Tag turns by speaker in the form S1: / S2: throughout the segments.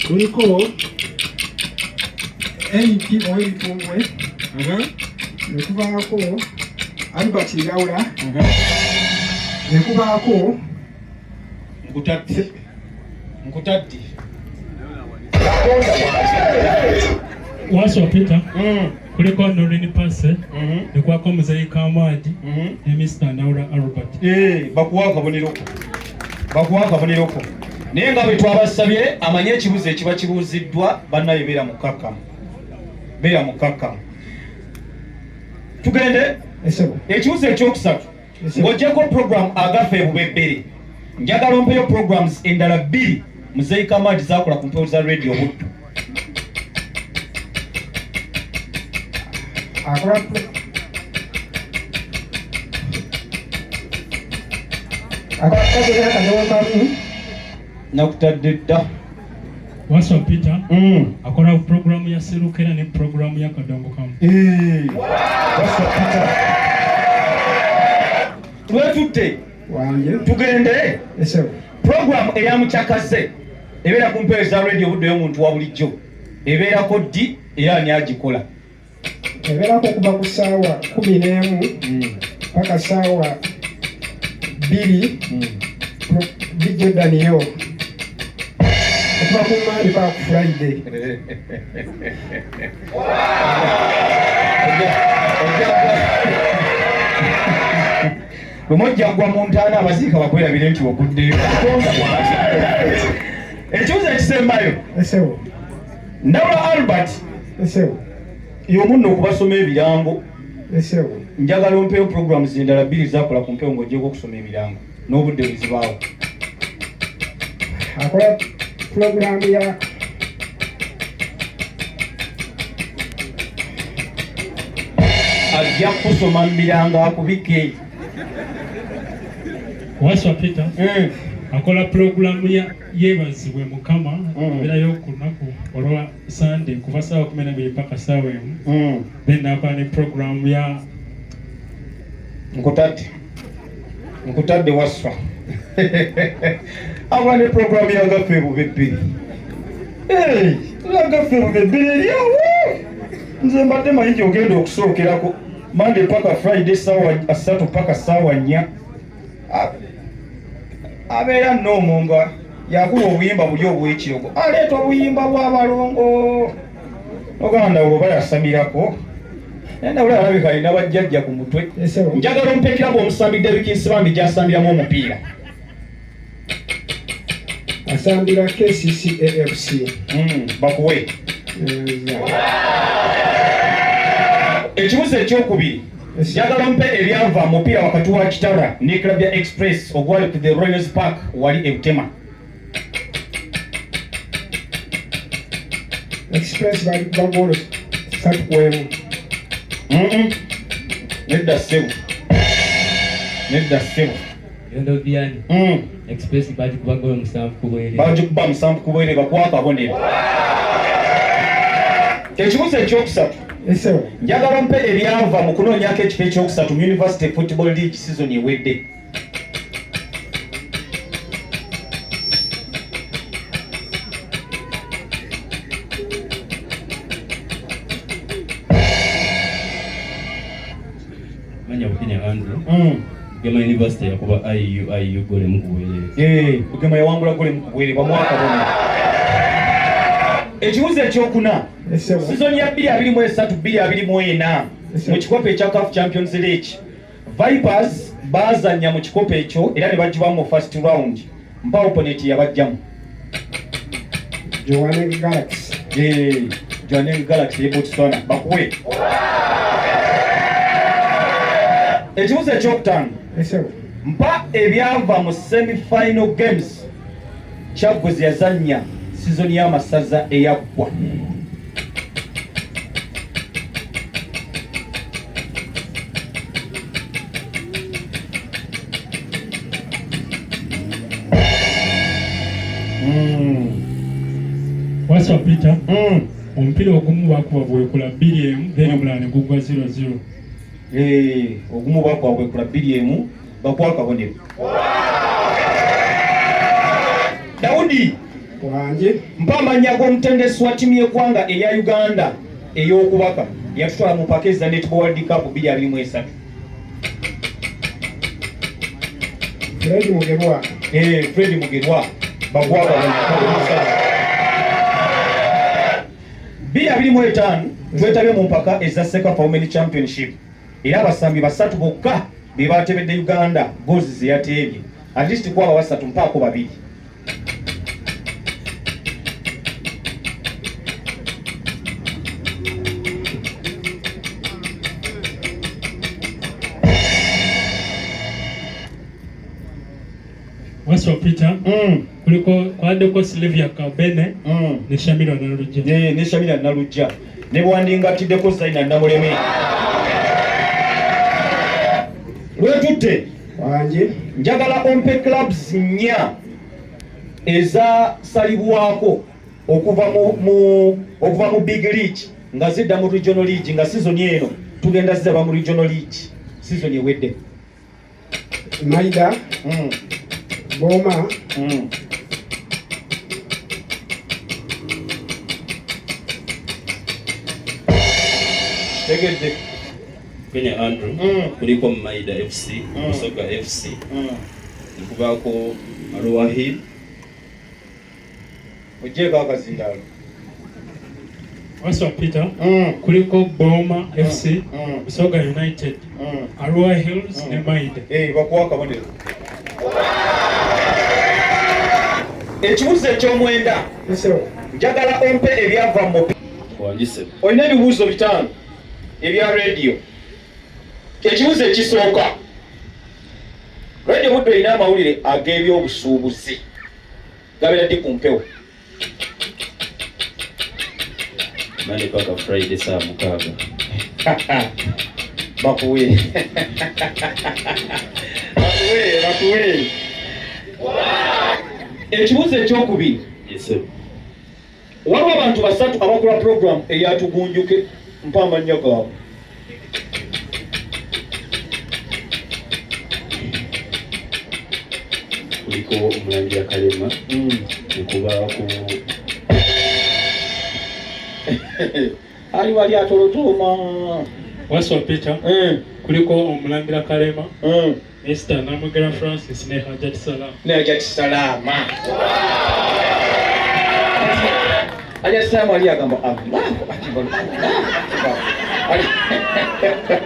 S1: Kuliko AP Ow'ebikungwe, ne kubaako Albert Ndawula, ne kubaako
S2: Nkutadde, nkutadde.
S3: Waswa Peter. Kuliko Norin Passe, ne kubaako Muzeeyi Kamwagi ne Mr. Ndawula Albert.
S2: Bakuwa akabonero ko, bakuwa akabonero ko. Naye nga bwe twabasabye amanye ekibuuzo ekiba kibuuziddwa, bannaye beera mukkakkamu, beera mukkakkamu. Tugende.
S1: Esebo.
S2: Ekibuuzo ekyokusatu, ng'oggyeko program agafa ebubebbere, njagala ompeyo programs endala bbiri Muzeeyi Kamagi zakola ku mpewo za Radio Buddu.
S1: Akola program y'akadongo.
S2: Nakutadde dda.
S3: Waswa Peter. Akola programu ya Serukera ne programu ya Kadongo Kamu.
S2: Waswa Peter. Lwetutte.
S1: Wange.
S2: Tugende.
S1: Esebo.
S2: Program eya mukyakaze ebeera ku mpewo za radio Buddu y'omuntu wa bulijjo. Ebeerako ddi era ani agikola?
S1: Ebeerako okuva ku ssaawa 11 paka ssaawa 2. DJ Daniel. Okuva ku Monday paka ku Friday.
S2: Lumu ojja kugwa mu ntaana abaziika bakwerabire nti oguddeyo. Ekibuuzo ekisembayo.
S1: Esebo.
S2: Ndawula Albert.
S1: Esebo.
S2: Y'omu nno okubasoma ebirango.
S1: Esebo.
S2: Njagala ompeyo programs endala bbiri zakola ku mpewo ng'oggyeko okusoma ebirango n'obudde bwe zibaawo.
S1: Akola pulogulaamu ya
S2: ajja kusoma mu birango akubike.
S3: Waswa Peter. Akola pulogulaamu ya Yeebazibwe Mukama, ebeerayo ku lunaku olwa Sunday kuva ssaawa 12 paka ssaawa 1. Then n'akola ne pulogulaamu ya
S2: Nkutadde, nkutadde Waswa. Akola ne pulogulaamu ya Gaffe Ebubebbiri. Gaffe Ebubebbiri eryawo. Nze mbadde manyi gy'ogenda okusookerako Monday paka Friday ssaawa 3 paka ssaawa 4. Abeera nno nga yakuba obuyimba buli obw'ekirogo, aleeta obuyimba bw'abalongo. Oganda oba yasamirako. Naye Ndawula alabika alina bajjajja ku mutwe. Njagala ompe kirabu omusambi Derrick Nsibambi gy'asambiramu omupiira.
S1: Asambira KCCAFC.
S2: Bakuwe. Ekibuuzo ekyokubiri, njagala ompe ebyava mu mupiira wakati wa Kitara ne club ya Express ogwali ku the Royals Park wali e Butema.
S1: Express balikuba goolo 3-1.
S2: Nedda ssebo, nedda ssebo.
S4: Yondo Vianney. Express bagikuba goolo 7 ku bwereere.
S2: Bagikuba 7 ku bwereere, bakuwa akabonero. Ekibuuzo ekyokusatu, njagala mpe ebyava mu kunoonyako ekifo ekyokusatu mu University Football League season ewedde.
S4: Manya Bukenya Andrew. Bugema University yakuba IU, IU gole mu kubwereere.
S2: Bugema yawangula gole mu kubwereere, bamuwa akabonero. Ekibuuzo ekyokuna, season ya bbiri abiri mu esatu, bbiri abiri mu ena, mu kikopo ekya CAF Champions League, Vipers baazannya mu kikopo ekyo era ne bagibwamu mu first round. Mpa opponent yabajjamu.
S1: Jwaneng Galaxy.
S2: Jwaneng Galaxy ye Botswana, bakuwe. Ekibuuzo ekyokutaano, mpa ebyava mu semi-final games Kyaggwe ze yazannya sizoni y'amasaza eyaggwa.
S3: Waswa Peter. Omupiira ogumu bakuba bwekula 2-1, then omulala ne gugwa 0-0.
S2: Ogumu bakuba bwekula 2-1, bakuwa akabonero. Daudi.
S1: Wangi.
S2: Mpa amannya g'omutendesi wa ttiimu y'eggwanga eya Uganda ey'okubaka yatutwala mu mpaka eza Netball World Cup 2023.
S1: Fred Mugerwa.
S2: Fred Mugerwa bagwaba 2025 twetabye mu mpaka eza CECAFA Women Championship era abasambi basatu bokka be batebedde Uganda goals ze yateebye. At least kwaba basatu mpaako babiri.
S3: Waswa Peter. Kuliko kwaddeko Sylvia Kabene ne Shamira Nalujja.
S2: Ne Shamira Nalujja. Ne bwandingatiddeko Zaina Namuleme. Lwetutte.
S1: Wangi.
S2: Njagala ompe clubs nnya ezasalibwako okuva mu Big League nga zidda mu Regional League nga season eno tugenda ziraba mu Regional League season ewedde.
S1: Maida. Boma.
S2: Tegedde.
S4: Kenya Andrew. Kuliko Maida FC, Busoga FC. Nkubaako Arua Hill.
S2: Ogyeko akazindaalo.
S3: Waswa Peter. Kuliko Boma FC, Busoga United, Arua Hills ne Maida.
S2: Bakuwa akabonero. Ekibuuzo eky'omwenda. Njagala ompe ebyava mu
S4: Wangi.
S2: Olina ebibuuzo 5 ebya radio. Ekibuuzo ekisooka. Radio Buddu erina amawulire ag'ebyobusuubuzi. Gabeera ddi ku mpewo?
S4: Monday paka Friday saa 6.
S2: Bakuwe. Bakuwe. Ekibuuzo ekyokubiri.
S4: Yes sir.
S2: Waliwo abantu basatu abakola program eyatugunjuke mpa amannya gaabwe.
S4: Kuliko Omulangira Kalema, nkubaako
S2: Ali wali atolotooma.
S3: Waswa Peter. Kuliko Omulangira Kalema, Mr. Namugera Francis ne Hajat Salama.
S2: Ne Hajat Salama. Hajat Salama ali agamba Allahu Akbar, Allahu Akbar.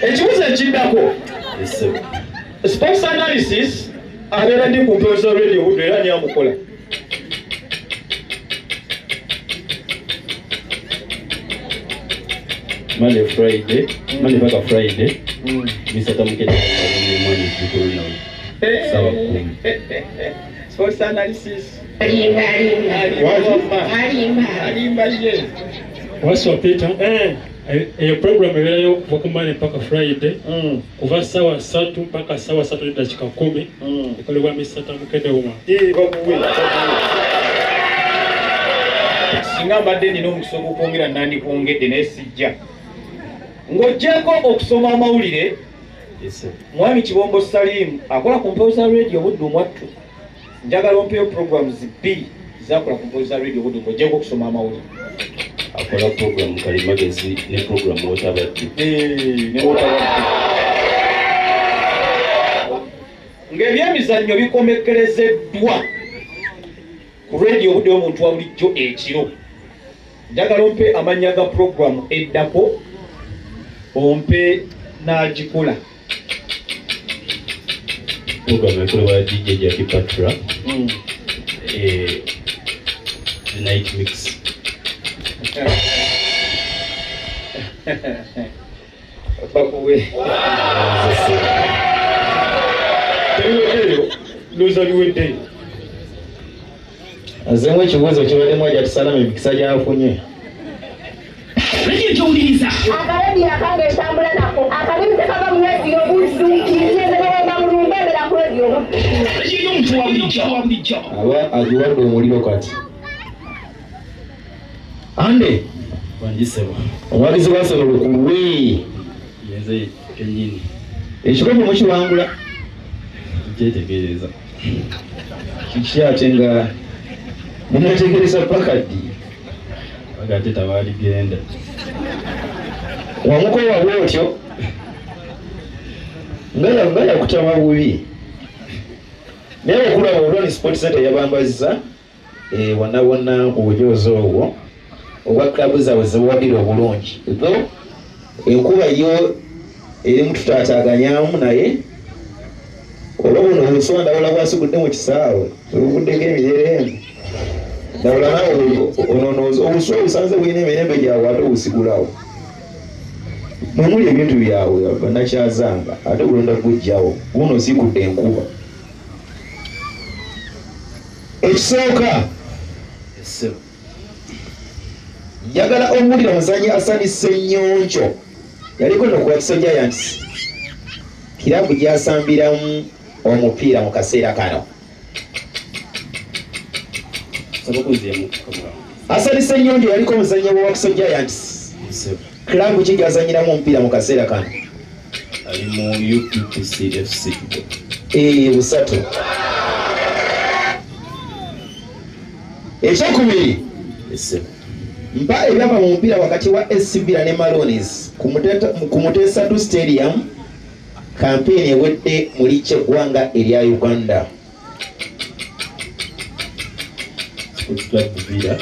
S2: Ekibuuzo ekiddako.
S4: Yes sir.
S2: Sports analysis abeera ndi ku mpewo za Radio Buddu era ani amukola?
S4: Monday Friday, Monday paka Friday. Mr. Tamukete mwani jukuru nawe. Sawa 10.
S2: Sports analysis.
S1: Alimba ye.
S3: Waswa Peter. Eyo program ebeerayo okuva ku Monday paka Friday. Kuva sawa 3 mpaka sawa 3:10. Ekolebwa Mr. Tamukete Umar.
S2: Bakuwe. Singa mbadde nina omukisa ogw'okwongera nandikwongedde naye sijja. Ng'oggyeko okusoma amawulire, Mwami Kibombo Salim akola ku mpewo za Radio Buddu mwattu. Njagala ompeyo programs 2 zakola ku mpewo za Radio Buddu ng'oggyeko okusoma amawulire.
S4: Akola program Kalimagezi ne program Wotabadde.
S2: Ne Wotabadde. Ng'ebyemizannyo bikomekkerezeddwa ku Radio Buddu y'omuntu wa bulijjo ekiro. Njagala ompe amannya ga program eddako, ompe n'agikola.
S4: Program ekolebwa DJ Jackie Patra. The Night Mix.
S2: Bakuwe. Tebiweddeyo, ndowooza biweddeyo.
S5: Azzeemu ekibuuzo kibaddemu Hajat Salama emikisa gy'afunye.
S6: Akaleediyo akange ntambula nako, akalimi tekava mu leediyo Buddu, nze mulumbe embeera ku leediyo Buddu.
S5: Aba agiwadde omuliro kati. Ande.
S4: Wangisebwa.
S5: Omuwagizi wa Arsenal lukulwe.
S4: Yenze kennyini.
S5: Ekikopo mukiwangula.
S4: Nkyetegereza.
S5: Kiki ate nga Munategereza paka ddi?
S4: Baga ate tabaligenda.
S5: Wamukowa bwotyo nga yakutama bubi. Naye okulaba Olwani Sport Center yabambazza wonna wonna mu bujoozi obwo obwa club zaabwe zebuwagira obulungi. Though enkuba yo erimu tutaataaganyamu, naye oba buno obuswa Ndawula bwasigudde mu kisaawe obuvuddeko emirerembe. Ndawula naawe ononooza obuswa obusanze bulina emirembe gyabwe ate obusigulawo. Mwe muli ebintu byabwe bannakyazanga ate bulonda gujjawo buno osigudde enkuba. Ekisooka, njagala owulira omuzannyi Asani Ssenyonjo yaliko no ku Wakiso Giants, kirabu gy'asambiramu omupiira mu kaseera kano. Asani Ssenyonjo yaliko omuzannyi wa Wakiso Giants, kirabu ki gy'azannyiramu omupiira mu kaseera kano?
S4: Ali mu UPPC FC.
S5: Busatu. Ekyokubiri, mpa ebyava mu mupiira wakati wa SC Villa ne Maroons ku Muteesa II Stadium, kampeyini ewedde mu liigi eggwanga erya Uganda.
S4: Sports Club Villa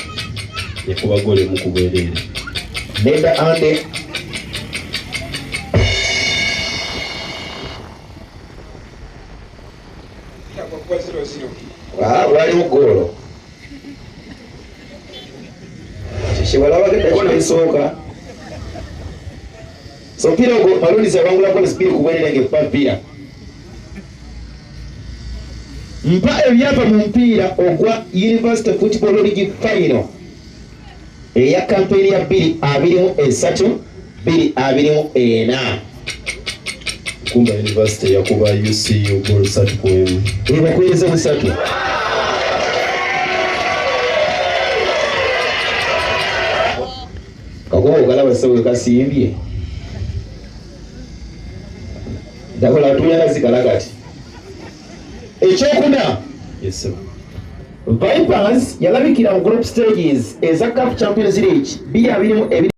S4: yakuba ggoolo emu ku bwereere.
S5: Nedda ande. Waliwo ggoolo. Kibalabako eddakiika esooka. So omupiira ogwo Maroons yawangula ggoolo 2 ku bwereere ng'ekuba Villa. Mpa ebyava mu mupiira ogwa University Football League Final eya kampeyini ya 2023 2024.
S4: Nkumba University yakuba UCU ggoolo 3 ku 1.
S5: Ebakuweereza busatu. Kagoba ogalaba ssebo kasimbye. Ndabula atuula zikala kati. Ekyokuna, Vipers yalabikira mu group stages eza CAF Champions League 2022.